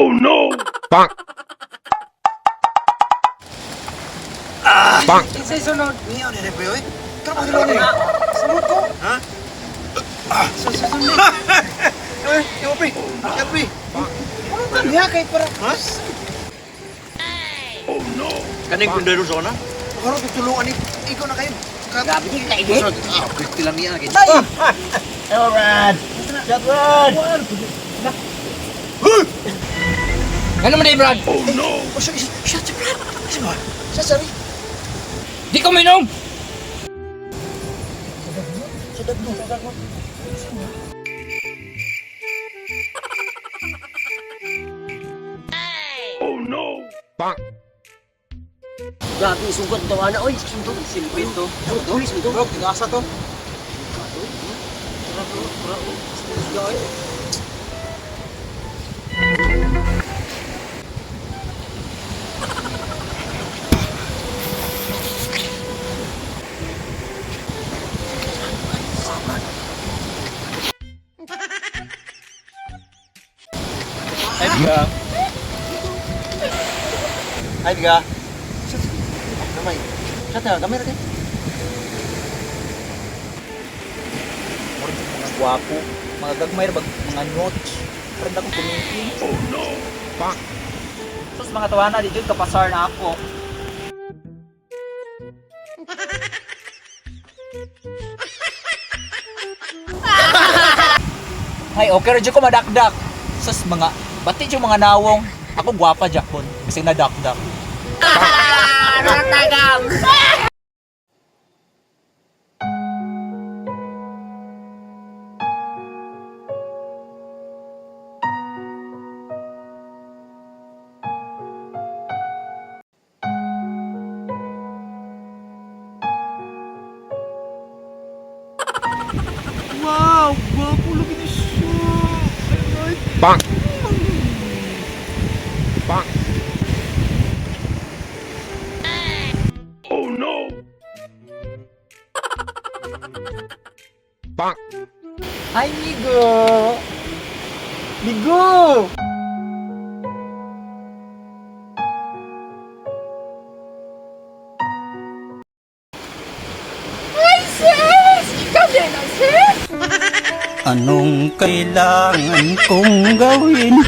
Oh no! Bonk! Bonk! Kinsay sunod? Niya ni Repe, oy. Kano ba ni? Sunod ko. Ha? Ah, sunod. Oy, yo pre. Yo pre. Ano ka niya kay para? Ha? Oh no! Kaning pindero sa na? Karon tutulungan ni ikaw na kayo. Grabe di ka kaigit. Ah, kristi lang niya kay. Ay! Hello, Brad. Shot, Brad. Ano man day, Brad? Oh no! Oh, shot, shot, shot, Brad. Kasi ba? Shot, sorry. Di ko minom! Sa dagmo, sa dagmo. Oh no! Bonk! Grabe sugat daw ana oy. Sundog silpit to. Sundog, sundog. Bro, tigasa to. Ay, biga. Ay, biga. Gamay. Shot na, gamay ra kay. Murag mga gwapo. Mga gagmay ra bag mga notch. Parang akong tumingin. Oh no! Bonk! Sus, mga tawana, di dyan kapasar na ako. Ay, okay ra dyan ko madakdak. Sus, mga, bati dyan mga nawong. Ako gwapa jakon, bisag nadakdak. Wow, gwapo lagi ni siya. Bonk! Bonk! Oh no! Bonk! Hi, Migo! Migo! Anong kailangan kong gawin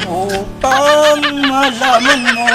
upang malaman mo?